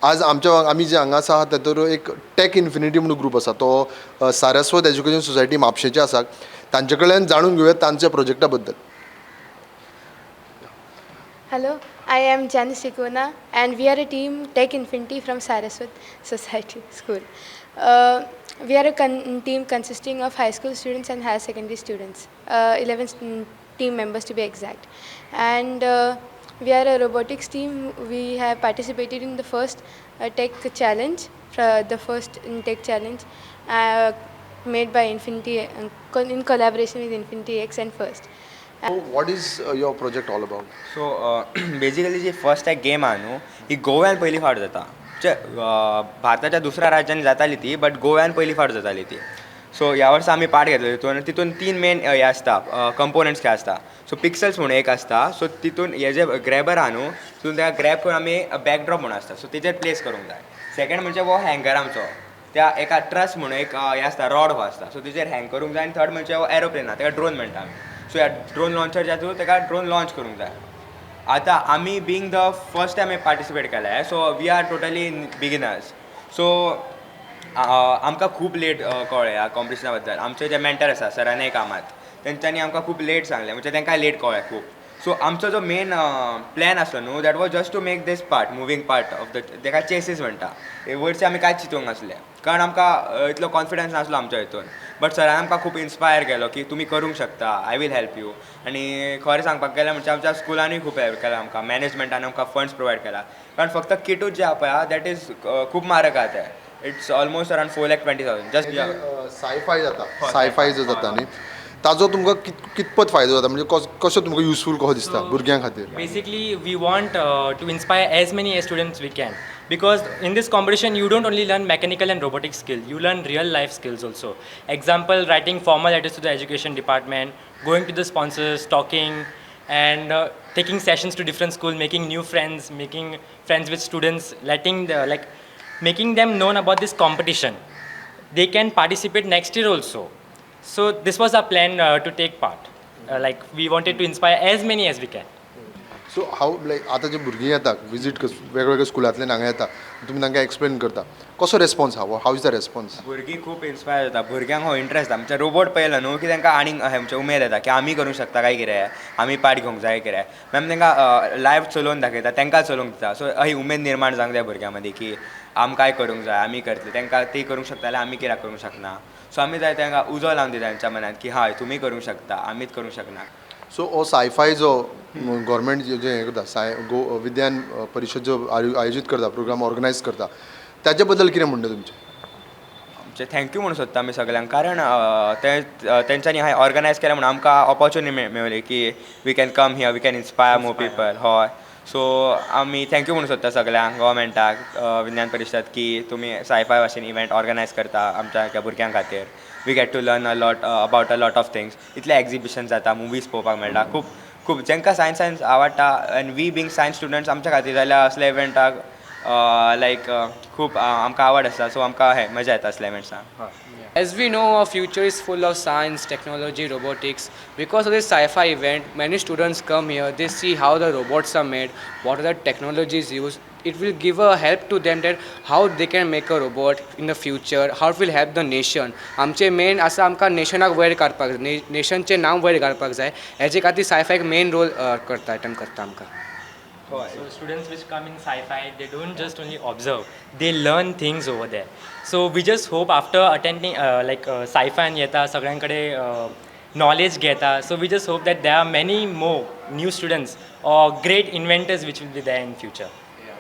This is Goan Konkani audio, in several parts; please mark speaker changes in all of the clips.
Speaker 1: आज आमच्या आमी जे हांगा आसा तातूंत एक टॅक इन्फिनिटी म्हणून ग्रूप आसा, तो सारस्वत एज्युकेशन सोसायटी म्हापशेंचे आसा. तांचे कडल्यान जाणून घेवया तांच्या प्रोजेक्टा बद्दल.
Speaker 2: Hello, I am Janice Sikona and we are a team Tech Infinity from Saraswat Society School. We are a team consisting of high school students and higher secondary students, 11 team members to be exact. And we are a robotics team. We have participated in the first tech challenge, the first tech challenge made by Infinity in collaboration with Infinity X and First.
Speaker 1: What is your project all about?
Speaker 3: So basically ji first एक गेम आहा न्हू, ही गोव्यान पयली फावट जाता. म्हणजे भारताच्या दुसऱ्या राज्यांनी जाताली ती, बट गोव्यान पयली फावट जाताली ती. सो ह्या वर्सा आमी पार्ट घेतलो तितून आनी तितून तीन मेन हे आसता, कंपोनंट्स काय आसता. सो पिक्सल्स म्हणून एक आसता. सो तितून हे जे ग्रॅबर आहा न्हू, तितून तेका ग्रॅब करून आमी बॅकड्रॉप म्हणून आसता, सो तेजेर प्लेस करूंक जाय. सेकंड म्हणजे हो हँगर आमचो, त्या एका ट्रस म्हणून एक हे आसता, रॉड हो आसता, सो तेजेर हँग करूंक जाय. आनी थर्ड म्हणजे हो एरोप्लेन आहा, तेका ड्रोन म्हणटा आमी. सो ह्या ड्रोन लॉन्चरच्या थ्रू तेका ड्रोन लॉन्च करूंक जाय. आतां आमी बींग the first time participate केलां, so we are totally beginners. So आमकां खूब लेट कळ्ळें ह्या कॉम्पिटिशना बद्दल. आमचे जे मेंटर आसा सरांनी कामात, तेंच्यांनी आमकां खूब लेट सांगलें, म्हणजे तांकां लेट कळ्ळें खूब. सो आमचो जो मेन प्लॅन आसलो न्हू, that was just to make this part, moving part of the, तेका चेसीस म्हणटा. वयरचें आमी कांयच चिंतूंक नासलें, कारण आमकां इतलो कॉन्फिडन्स नासलो आमच्या हितून. बट सरान आमकां खूब इन्स्पायर केलो की तुमी करूंक शकता, I will help you. आनी खरें सांगपाक गेल्यार म्हणजे आमच्या स्कुलानूय खूब हेल्प केला आमकां, मॅनेजमेंटान आमकां फंड्स प्रोवायड केला. कारण फक्त किटूच जे आहा पळय, that is खूब म्हारग आहा तें. It's almost around 4,20,000 just.
Speaker 1: Sci-fi जाता, सायफाय जो जाता न्ही, ताजो तुमकां कितपत फायदो जाता, म्हणजे कसो तुमकां युजफूल कसो दिसता भुरग्यां खातीर?
Speaker 4: Basically, we want to inspire as many students we can, because in this competition you don't only learn mechanical and robotic skills, you learn real life skills also. Example, writing formal letters to the education department, going to the sponsors, talking, and taking sessions to different schools, making new friends, making friends with students, making them known about this competition. They can participate next year also. So this was our plan to take part. Like we wanted to inspire as many as we can.
Speaker 1: So how like आतां जे भुरगीं येता विजीट वेगवेगळ्या स्कुलांतल्यान हांगा येता, तुमी तांकां एक्सप्लेन करता, कसो रेस्पॉन्स आहा, how is the response?
Speaker 3: भुरगीं खूब इन्स्पायर जाता, भुरग्यांक हो इंट्रस्ट जाता. म्हणजे रोबोट पळयलो न्हू की तांकां आनीक म्हणजे उमेद येता की आमी करूंक शकता काय कितें, आमी पार्ट घेवंक जाय कितें. मागीर तांकां लायव्ह चलोवन दाखयता, तांकां चलोवंक दिता. सो ही उमेद निर्माण जावंक जाय भुरग्यां मदीं की आमकांय करूंक जाय, आमी करतले. तांकां ती करूंक शकता जाल्यार आमी कित्याक करूंक शकना. सो आमी जाय तांकां उजो लावन दिता तांच्या मनांत की हय तुमी करूंक शकता, आमीच करूंक शकना.
Speaker 1: सो हो सायफाय जो गव्हर्मेंट जे हें करता, साय गो विज्ञान परिशद जो आयोजीत करता, प्रोग्राम ऑर्गनायज करता, ताजे बद्दल कितें म्हणणें तुमचें?
Speaker 3: आमचें thank you म्हणूंक सोदता आमी सगल्यांक, कारण ते तेंच्यांनी हें ऑर्गनायज केलें म्हणून आमकां ऑपॉर्चुनिटी मेवली की we can come here, we can inspire more people. हय, सो आमी thank you म्हणूंक सोदता सगल्यांक, गव्हर्मेंटाक, विज्ञान परिशद, की तुमी सायफाय भाशेन इव्हेंट ऑर्गनायज करता आमच्या भुरग्यां खातीर. We get to learn a lot about a lot of things. इतले एग्जिबिशन जाता, मुवीज पळोवपाक मेळटा, खूब खूब जांकां सायन्स सायन्स आवडटा, and we being science students आमच्या खातीर जाल्यार असल्या इव्हेंटाक लायक खूब आमकां आवड आसा. सो आमकां हें मजा येता असल्या इव्हेंट्सांक.
Speaker 5: As we know, our future is full of science, technology, robotics. Because of this sci-fi event, many students come here, they see how the robots are made, what are the technologies used. It will give a help to them that how they can make a robot in the future, how it will help the nation. आमचे मेन आसा आमकां नेशनाक वयर काडपाक जाय, नेशनचें नांव वयर काडपाक जाय, हेजे खातीर सायफायक मेन रोल करता, अटेम्प्ट करता आमकां.
Speaker 4: So students which come in sci-fi, they don't just only observe, they learn things over there. So we just hope after attending sci-fi and येता सगळ्यांकडे knowledge घेता. So we just hope that there are many more new students or great inventors which will be there in future.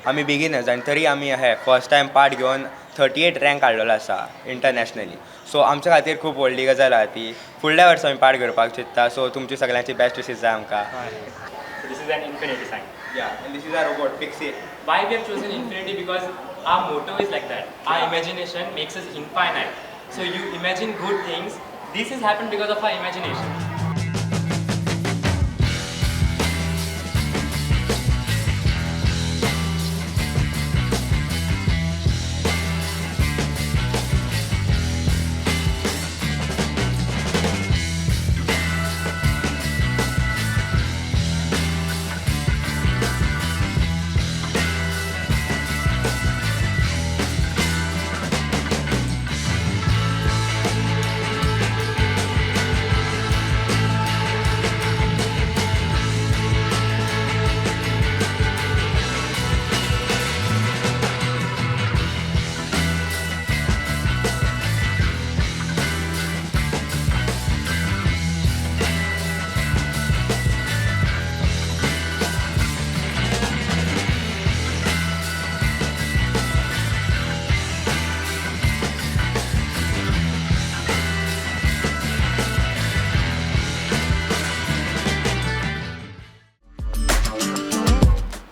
Speaker 3: आमी बिगिनर्स आनी तरी आमी हे फर्स्ट टायम पार्ट घेवन 38 रँक काडलेलो आसा इंटरनॅशनली. सो आमच्या खातीर खूब व्हडली गजाल आहा ती. फुडल्या वर्सा आमी पार्ट घेवपाक चिंत्ता. सो तुमची सगळ्यांची बेस्ट विशीस जाय आमकां.
Speaker 4: So this is an infinity sign.
Speaker 3: Yeah, and this is our robot, Pixie.
Speaker 4: Why we have chosen infinity? Because our motto is like that. Our imagination makes us infinite. So you imagine good things. This has happened because of our imagination.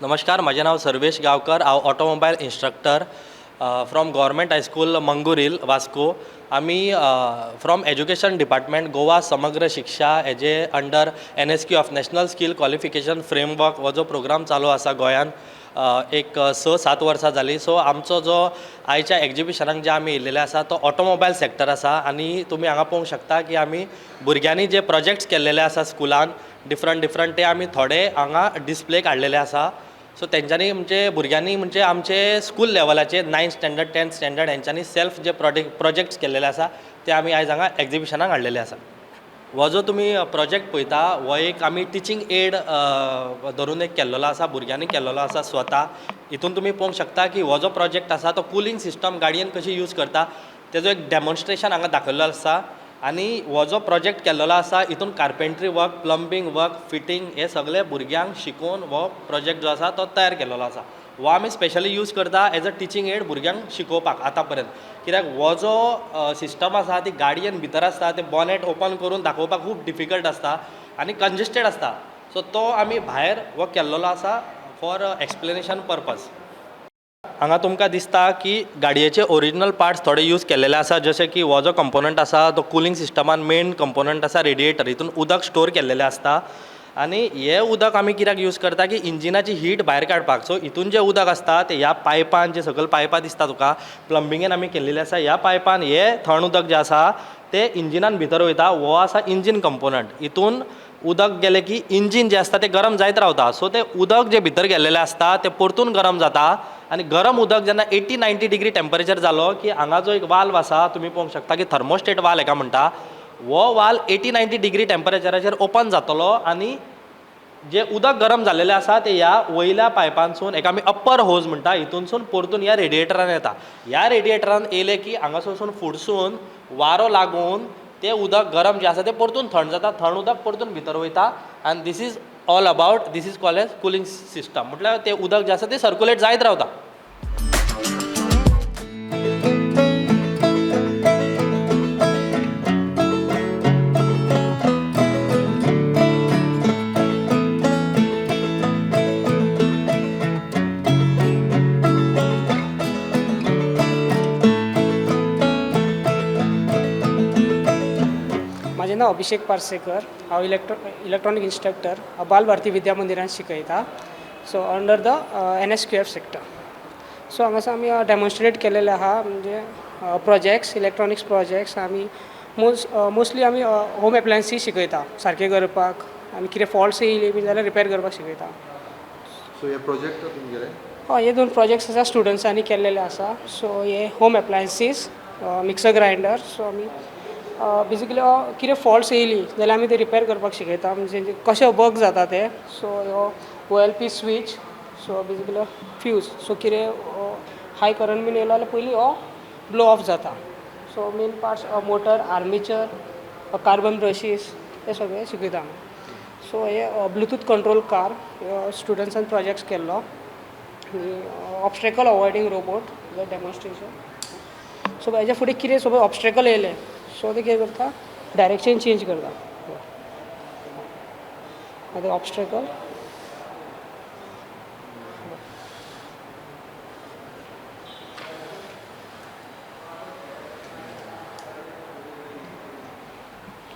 Speaker 6: नमस्कार, म्हजें नांव सर्वेश गांवकर. हांव automobile instructor from Government High School, Manguril, Vasco. आमी फ्रॉम एज्युकेशन डिपार्टमेंट, गोवा समग्र शिक्षा हेजे under NSQ of National Skill Qualification Framework हो जो प्रोग्राम चालू आसा गोंयान एक 6-7 वर्सां जालीं. सो आमचो जो आयच्या एग्जिबिशनाक जे आमी येयलेले आसा तो ऑटोमोबायल सॅक्टर आसा आनी तुमी हांगा पळोवंक शकता की आमी भुरग्यांनी जे प्रोजेक्ट्स केल्लेले आसा स्कुलान डिफरंट डिफरंट, ते आमी थोडे हांगा डिस्प्लेक हाडलेले आसा. सो तेंच्यांनी म्हणजे भुरग्यांनी म्हणजे आमचे स्कूल लेवलाचेर नायन्थ स्टँडर्ड, टेन्थ स्टँडर्ड हेंच्यांनी सेल्फ जे प्रोजेक्ट्स केल्लेले आसा ते आमी आयज हांगा एग्जिबिशनाक हाडलेले आसा. हो जो तुमी प्रोजेक्ट पळयता हो एक आमी टिचींग एड धरून एक केल्लोलो आसा, भुरग्यांनी केल्लोलो आसा स्वता. हितून तुमी पळोवंक शकता की हो जो प्रोजेक्ट आसा तो कुलींग सिस्टम गाडयेन कशी यूज करता तेजो एक डेमॉन्स्ट्रेशन हांगा दाखयल्लो आसा. आनी हो जो प्रोजेक्ट केल्लोलो आसा हितून carpentry work, plumbing work, fitting हे सगळे भुरग्यांक शिकोवन हो प्रोजेक्ट जो आसा तो तयार केल्लोलो आसा. हो आमी स्पेशली यूज करता एज अ टिचींग एड भुरग्यांक शिकोवपाक आतां पर्यंत, कित्याक हो जो सिस्टम आसा ती गाडयेन भितर आसता, ते बॉनेट ओपन करून दाखोवपाक खूब डिफिकल्ट आसता आनी कंजेस्टेड आसता. सो तो आमी भायर हो केल्लोलो आसा फॉर एक्सप्लेनेशन पर्पज. हांगा तुमकां दिसता की गाडयेचे ओरिजिनल पार्ट्स थोडे यूज केल्लेले आसा, जशे की हो जो कंपोनंट आसा तो कुलींग सिस्टमान मेन कंपोनंट आसा रेडिएटर. हितून उदक स्टोर केल्लेलें आसता आनी हें उदक आमी कित्याक यूज करता की इंजिनाची हीट भायर काडपाक. सो हितून जें उदक आसता तें ह्या पायपान, जे सकयल पायपां दिसता तुका, प्लंबिंगेन आमी केल्लेली आसा, ह्या पायपान हें थंड उदक जें आसा तें इंजिनान भितर वयता. हो आसा इंजीन कंपोनंट. हितून उदक गेलें की इंजीन जें आसता तें गरम जायत रावता. सो तें उदक जें भितर गेल्लेलें आसता तें परतून गरम जाता आनी गरम उदक जेन्ना 80-90 डिग्री टेम्परेचर जालो की हांगा जो एक वाल्व आसा, तुमी पळोवंक शकता की थर्मोस्टेट वाल हेका म्हणटा, हो वाल 80-90 डिग्री टेम्परेचराचेर ओपन जातलो आनी जें उदक गरम जाल्लेलें आसा तें ह्या वयल्या पायपानसून, हेका आमी अप्पर होज म्हणटा, हितूनसून परतून ह्या रेडिएटरान येता. ह्या रेडिएटरान येयलें की हांगासरसून फुडसून वारो लागून तें उदक गरम जें आसा तें परतून थंड जाता, थंड उदक परतून भितर वयता आनी this is all about, this is called as cooling system. म्हटल्यार तें उदक जें आसा तें सर्कुलेट जायत रावता.
Speaker 7: म्हाजें नांव अभिषेक पार्सेकर. हांव इलेक्ट्रॉनीक इन्स्ट्रक्टर, हांव बाल भारती विद्या मंदिरान शिकयता, so under the NSQF sector. So हांगासर आमी डेमॉन्स्ट्रेट केलेले आहा म्हणजे प्रोजेक्ट्स, इलेक्ट्रॉनिक्स प्रोजेक्ट्स. आमी मोस्टली आमी होम एप्लायन्सीस शिकयता सारके करपाक आनी कितें फॉल्ट्स येयली बी जाल्यार रिपेर करपाक शिकयता.
Speaker 1: सो हे प्रोजेक्ट तुमगेले?
Speaker 7: हय, हे दोन प्रोजेक्ट्स आसा, स्टुडंट्सांनी केल्लेले आसा. सो हे home appliances, mixer grinder. So आमी बेजिकली कितें फॉल्ट्स येयली जाल्यार आमी ते रिपेर करपाक शिकयता, म्हणजे कशें वर्क जाता ते. सो हो OLP switch, so basically fuse. So कितें हाय करंट बीन येयलो जाल्यार पयलीं हो ब्लो ऑफ जाता. So main parts, motor, armature, carbon brushes, हे सगळें शिकयता आमी. सो हे ब्लुतूथ कंट्रोल कार, स्टुडंट्सान प्रोजेक्ट्स केल्लो. Obstacle avoiding robot demonstration. So हेज्या फुडें कितें सपोज ऑबस्ट्रेकल येयलें, सो ते कितें करता, डायरेक्शन चेंज करता. आतां ऑबस्ट्रेकल.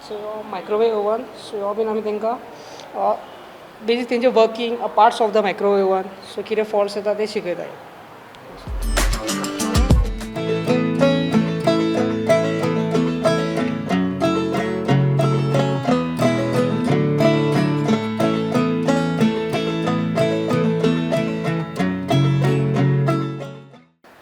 Speaker 7: सो मायक्रोवेव ओवन, सो हो बीन आमी तांकां बेजीक तेंचे working parts of the microwave oven, so कितें फॉल्ट्स येता ते शिकयता.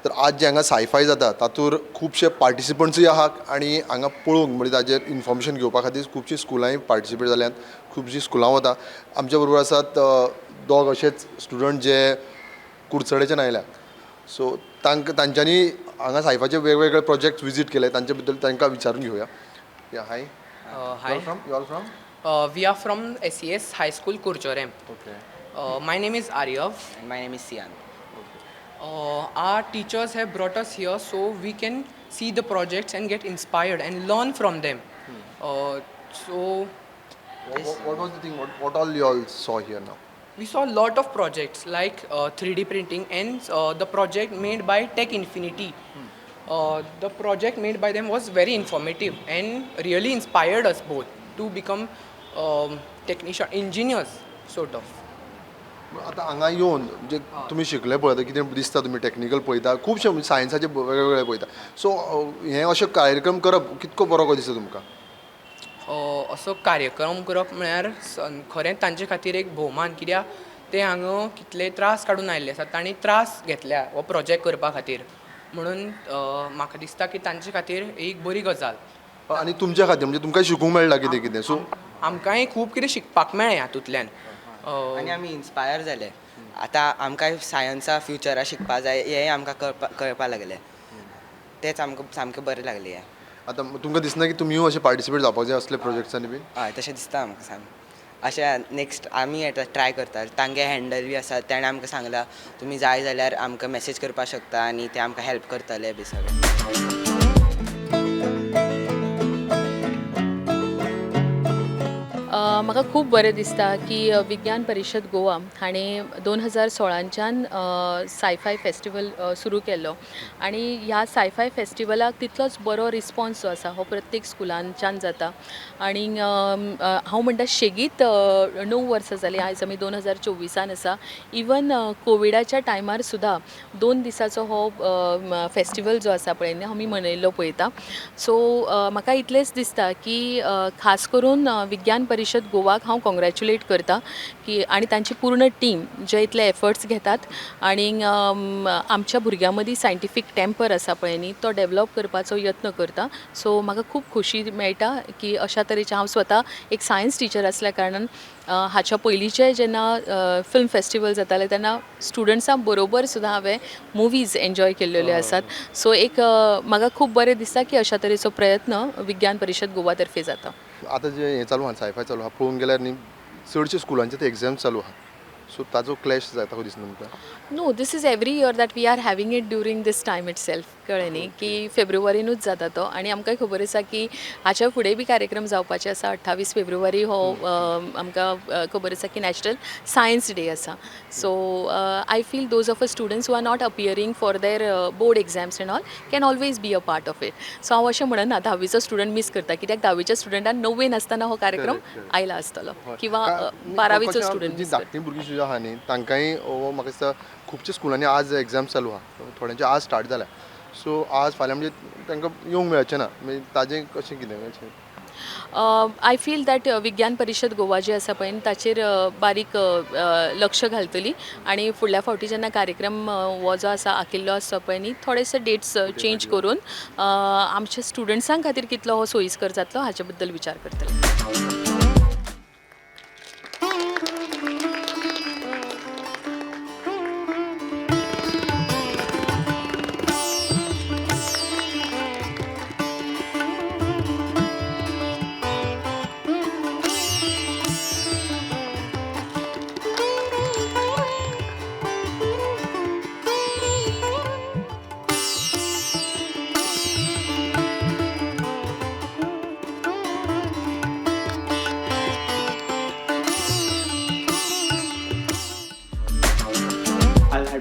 Speaker 1: तर आज जे हांगा सायफाय जाता तातूंत खुबशे पार्टिसिपंट्सूय आहात आनी हांगा पळोवंक म्हणजे ताजेर इन्फॉर्मेशन घेवपा खातीर खुबशीं स्कुलांय पार्टिसिपेट जाल्यात, खुबशीं स्कुलां वता. आमच्या बरोबर आसात दोग अशेच स्टुडंट जे कुडचडेच्यान आयल्यात. सो तांकां तांच्यांनी हांगा सायफाचे वेगवेगळे प्रोजेक्ट विजीट केले, तांचे बद्दल तांकां विचारून घेवया. या, हाय.
Speaker 8: Hi.
Speaker 1: From you all from?
Speaker 8: We are from SES High School, Curchorem.
Speaker 1: Okay.
Speaker 8: My name is Aryav.
Speaker 3: And my name is Sian.
Speaker 8: Our teachers have brought us here so we can see the projects and get inspired and learn from them. So,
Speaker 1: What was the thing? What all you all saw here now?
Speaker 8: We saw a lot of projects like 3D printing and the project made by Tech Infinity. The project made by them was very informative and really inspired us both to become technician engineers sort of.
Speaker 1: आतां हांगा येवन म्हणजे तुमी शिकले पळयता, कितें दिसता, तुमी टॅक्निकल पळयता, खुबशे सायन्साचे वेगळे वेगळे पळयता, सो हे अशे कार्यक्रम करप कितको बरो को दिसता तुमकां?
Speaker 8: असो कार्यक्रम करप म्हळ्यार खरेंच तांचे खातीर एक भोवमान, कित्याक ते हांगा कितले त्रास काडून आयिल्ले आसात, तांणी त्रास घेतल्या हो प्रोजेक्ट करपा खातीर. म्हणून म्हाका दिसता की तांचे खातीर एक बरी गजाल.
Speaker 1: आनी तुमच्या खातीर म्हणजे तुमकां शिकूंक मेळटा कितें कितें, सो
Speaker 8: आमकांय खूब कितें शिकपाक मेळ्ळें हातूंतल्यान.
Speaker 9: आनी आमी इन्स्पायर जाले. आतां आमकांय सायन्सा फ्युचरा शिकपा जाय हेंय आमकां कळपा लागलें. तेंच आमकां सामकें बरें लागलें हें.
Speaker 1: आतां तुमकां दिसना की तुमीय अशें पार्टिसिपेट जावपाक जाय असले प्रोजेक्ट्सांनी बीन?
Speaker 9: हय, तशें दिसता आमकां सामकें. अशें नेक्स्ट आमी आतां ट्राय करता. तांगे हँडल बी आसा, तेणें आमकां सांगलां तुमी जाय जाल्यार आमकां मॅसेज करपाक शकता आनी ते आमकां हॅल्प करतले बी सगळें.
Speaker 10: म्हाका खूब बरें दिसता की विज्ञान परिशद गोवा हाणें 2016च्यान सायफाय फेस्टिवल सुरू केल्लो आनी ह्या सायफाय फेस्टिवलाक तितलोच बरो रिस्पोन्स जो आसा हो प्रत्येक स्कुलांच्यान जाता. आनी हांव म्हणटा शेगीत 9 वर्सां जालीं, आयज आमी 2024 आसा. इवन कोविडाच्या टायमार सुद्दां 2 दिसाचो हो फेस्टिवल जो आसा पळय न्ही आमी मनयल्लो पळयता. सो म्हाका इतलेंच दिसता की खास करून विज्ञान परिशद गोवाक हांव कॉंग्रेच्युलेट करता की आनी तांची पूर्ण टीम जे इतले एफर्ट्स घेतात आनी आमच्या भुरग्यां मदीं सायंटिफीक टेम्पर आसा पळय न्ही तो डेवलप करपाचो यत्न करता. सो म्हाका खूब खोशी मेळटा की अशा तरेचे हांव स्वता एक सायन्स टिचर आसल्या कारणान हाच्या पयलींचे जेन्ना फिल्म फेस्टिवल जाताले तेन्ना स्टुडंट्सां बरोबर सुद्दां हांवें मुवीज एन्जॉय केल्ल्यो आसात. सो एक म्हाका खूब बरें दिसता की अशा तरेचो प्रयत्न विज्ञान परिशद गोवा तर्फे जाता.
Speaker 1: आतां जें हें चालू आहा, सायफाय चालू आहा, पळोवंक गेल्यार न्ही चडशे स्कुलांचे ते एग्जाम्स चालू आहा, सो ताजो क्लॅश जाता कसो दिसना तुमकां?
Speaker 10: No, this is every year that we are having it during this time itself. कळ्ळें न्ही की फेब्रुवारीनूच जाता तो आनी आमकांय खबर आसा की हाच्या फुडें बी कार्यक्रम जावपाचे आसा. 28 फेब्रुवारी हो आमकां खबर आसा की नॅशनल सायन्स डे आसा. So I feel those of a students who are not appearing for their board exams and all can always be a part of it. So हांव अशें म्हणना धावीचो स्टुडंट मीस करता, कित्याक धावीच्या स्टुडंटान णव्वेन आसतना हो कार्यक्रम आयला आसतलो किंवा बारावीचो स्टुडंट.
Speaker 1: जी धाकटी भुरगीं सुद्दां आहा न्ही तांकांय हो म्हाका दिसता खुबच्या स्कुलांनी आज एग्जाम्स चालू आहा, थोड्यांचे आज स्टार्ट जाल्या, सो आज फाल्यां म्हणजे तांकां येवंक मेळचें ना, मागीर ताजें कशें कितें अशें?
Speaker 10: I feel that Vigyan Parishad Goa जे आसा पळय ताचेर बारीक लक्ष घालतली आनी फुडल्या फावटी जेन्ना कार्यक्रम हो जो आसा आखिल्लो आसता पळय न्ही थोडेशे डेट्स चेंज करून आमच्या स्टुडंट्सां खातीर कितलो हो सोयीस्कर जातलो हाचे बद्दल विचार करतले.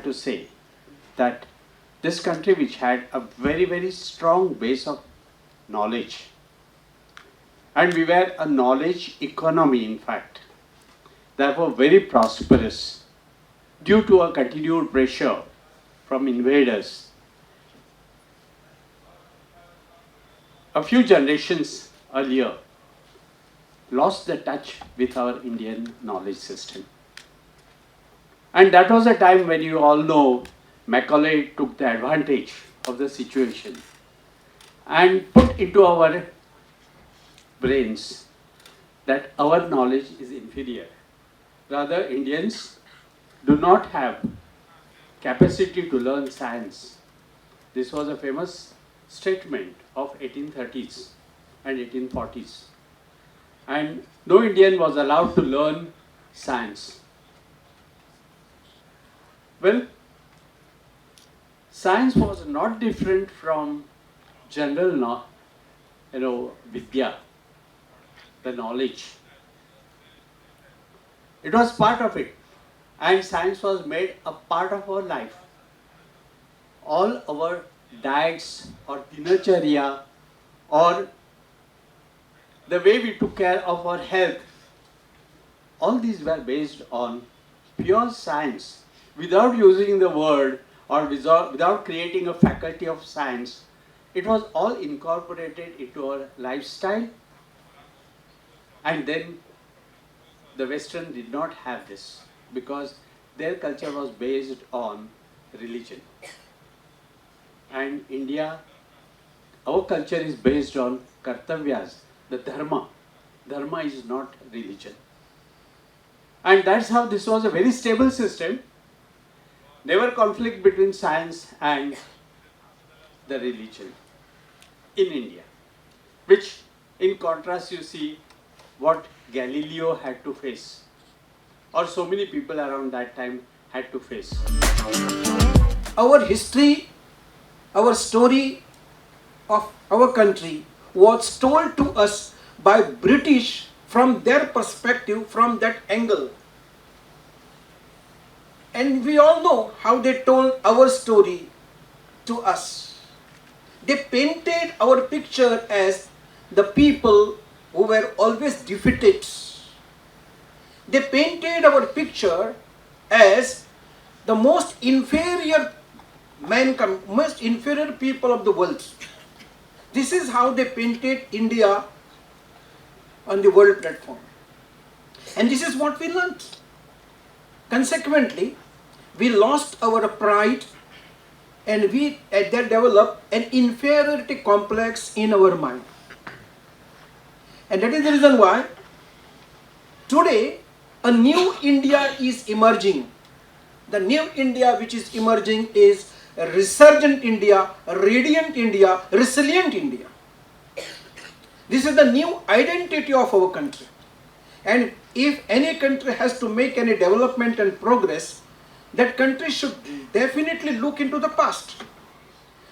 Speaker 11: To say that this country, which had a very, very strong base of knowledge, and we were a knowledge economy, in fact, therefore very prosperous, due to a continued pressure from invaders. A few generations earlier, lost the touch with our Indian knowledge system. And that was a time when, you all know, Macaulay took the advantage of the situation and put into our brains that our knowledge is inferior. Rather, Indians do not have capacity to learn science. This was a famous statement of 1830s and 1840s. And no Indian was allowed to learn science. Well, science was not different from general, vidya, the knowledge. It was part of it. And science was made a part of our life. All our diets or dinacharya or the way we took care of our health, all these were based on pure science without using the word or without creating a faculty of science. It was all incorporated into our lifestyle, and then the Western did not have this because their culture was based on religion. And India, our culture is based on kartavyas, the dharma. Dharma is not religion. And that's how this was a very stable system. Never conflict between science and the religion in India, which in contrast you see what Galileo had to face, or so many people around that time had to face.
Speaker 12: Our history, our story of our country was told to us by British from their perspective, from that angle. And we all know how they told our story to us. They painted our picture as the people who were always defeated. They painted our picture as the most inferior mankind, most inferior people of the world. This is how they painted India on the world platform. And this is what we learnt. Consequently, we lost our pride and we then developed an inferiority complex in our mind. And that is the reason why today a new India is emerging. The new India which is emerging is a resurgent India, a radiant India, resilient India. This is the new identity of our country. And if any country has to make any development and progress, that country should definitely look into the past.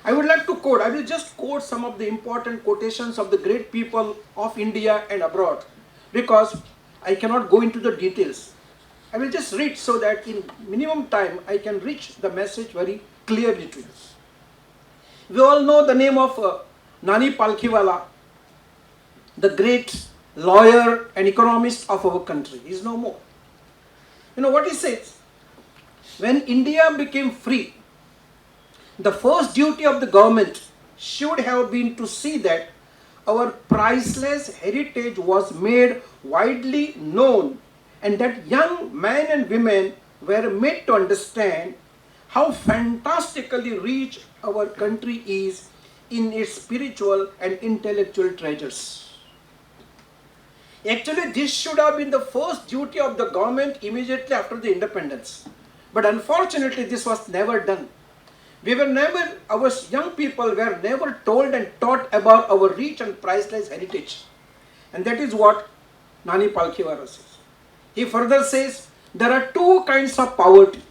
Speaker 12: I would like to quote, I will just quote some of the important quotations of the great people of India and abroad, because I cannot go into the details. I will just read so that in minimum time I can reach the message very clearly to you. We all know the name of Nani Palkhiwala, the great lawyer and economist of our country. He is no more. You know what he says? When India became free, the first duty of the government should have been to see that our priceless heritage was made widely known and that young men and women were made to understand how fantastically rich our country is in its spiritual and intellectual treasures. Actually, this should have been the first duty of the government immediately after the independence. But unfortunately, this was never done. We were never, our young people were never told and taught about our rich and priceless heritage. And that is what Nani Palkhiwala says. He further says, there are two kinds of poverty.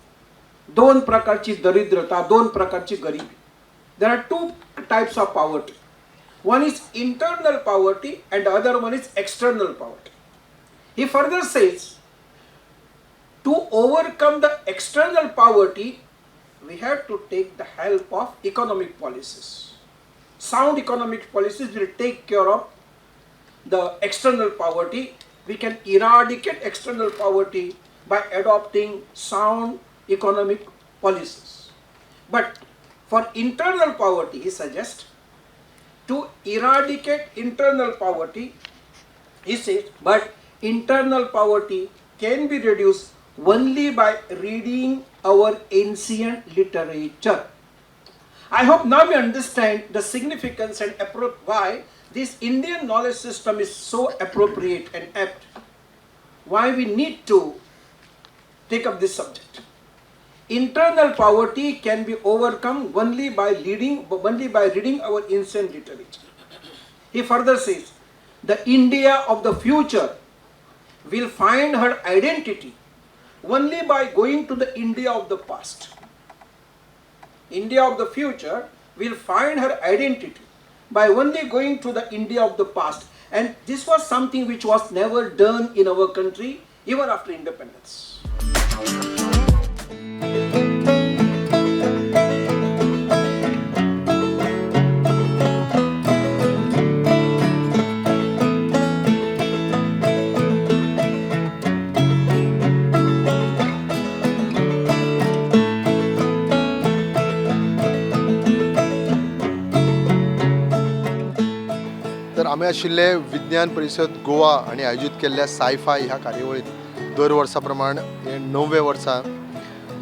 Speaker 12: दोन प्रकारची दरिद्रता, दोन प्रकारची गरिबी. There are two types of poverty. One is internal poverty and the other one is external poverty. He further says, to overcome the external poverty, we have to take the help of economic policies. Sound economic policies will take care of the external poverty. We can eradicate external poverty by adopting sound economic policies. But for internal poverty, he suggests, to eradicate internal poverty, he says, but internal poverty can be reduced only by reading our ancient literature. I hope now you understand the significance and why this Indian knowledge system is so appropriate and apt, why we need to take up this subject. Internal poverty can be overcome only by reading our ancient literature. He further says, the India of the future will find her identity only by going to the India of the past. India of the future will find her identity by only going to the India of the past. And this was something which was never done in our country even after independence.
Speaker 1: तर आमी आशिल्ले विज्ञान परिशद गोवा हांणी आयोजीत केल्ल्या सायफाय ह्या कार्यावळींत. दर वर्सा प्रमाण हें णव्वें वर्सा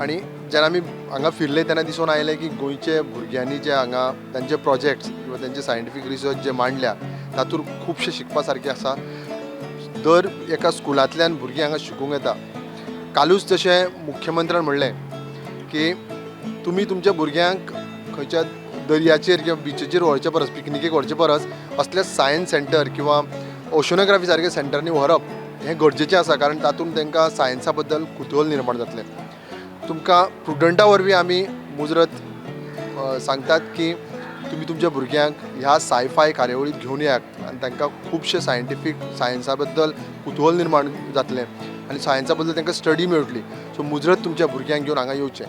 Speaker 1: आनी जेन्ना आमी हांगा फिरले तेन्ना दिसून आयलें की गोंयचे भुरग्यांनी जे हांगा तांचे प्रोजेक्ट्स किंवा तांचे सायंटिफीक रिसर्च जे मांडल्या तातूंत खुबशें शिकपा सारकें आसा. दर एका स्कुलांतल्यान भुरगीं हांगा शिकूंक येता. कालूच जशें मुख्यमंत्र्यान म्हणलें की तुमी तुमच्या भुरग्यांक खंयच्या दर्याचेर किंवा बिचीचेर व्हरचे परस, पिकनिकेक व्हरचे परस असले सायन्स सेंटर किंवा ओशनोग्राफी सारके सेंटरांनी व्हरप हें गरजेचें आसा, कारण तातूंत तांकां सायन्सा बद्दल कुतूहल निर्माण जातलें. तुमकां प्रुडंटा वरवीं आमी मुजरत सांगतात की तुमी तुमच्या भुरग्यांक ह्या सायफाय कार्यावळीक घेवन येयात आनी तांकां खुबशे सायंटिफीक सायन्सा बद्दल कुतूहल निर्माण जातलें आनी सायन्सा बद्दल तांकां स्टडी मेळटली. सो मुजरत तुमच्या भुरग्यांक घेवन हांगा येवचें.